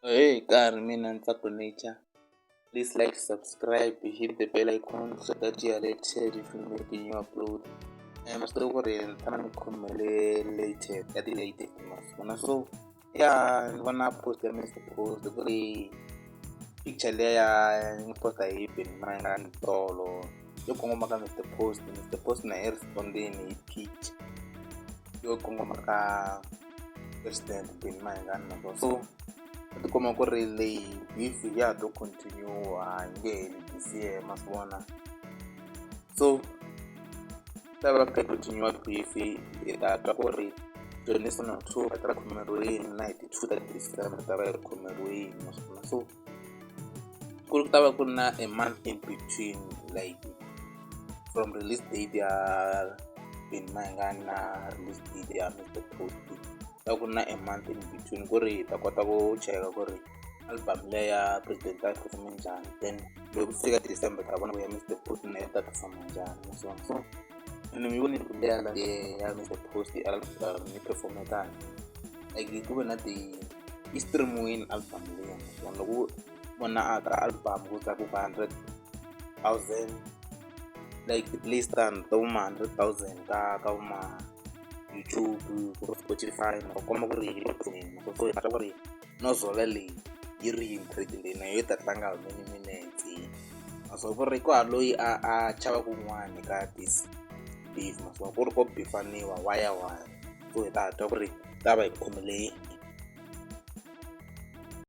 Hey karhi mina Ntsako Nature, please like, subscribe, hit the bell icon so that you are alerted if we make a new upload. Ma swi tiva ku ri ni tshama ni khomele latest ya ti-latest ma so ya ni vona post ya Mister Post ku ri picture liya ya yi post hi Benny Mayengani tolo yo kongoma ka Mister Post. Mister Post na yi respond-ini hi picture yo kongoma ka president Benny Mayengani na so swi tikomba ku ri leyi beef ya ha to continue a yi nge heli this year ma swi vona. So ta va kha continue beef hi ta twa ku ri twenty 2 va ta va khomeriwini na hi ti 2 ta December ta va yi ri khomeriwini ma swi vona. So ku ta va ku ri na a month in between, like from release date ya Benny Mayengani na release date ya Mister Post, ta ku ri na a month in between ku ri hi ta kota ku cheka ku ri album leya ya president ta perform njhani, then loko ku fika December ta vona ku ya Mister Post na yi ta perform njhani ma swi vona. So ene mi vonile ku leya ya Mister Post album yi perform-e kahle, like ku ve na ti yi stream-wini album liya ma swi vona. Loko u vona a ka album ku tlakuka 100,000, like ti-plays ta vo ma 100,000 ka vo ma YouTube, ku ri Spotify, ma komba ku ri yi le ku so hi twa ku ri no zola leyi yi ri yini track leyi na yo yi ta tlanga how many minutes, naswona ku ri ku hava loyi a chavaka un'wana ka this beef ma swi vona ku ri ko bifaniwa waya waya. So hi ta twa ku ri ta va hi khomele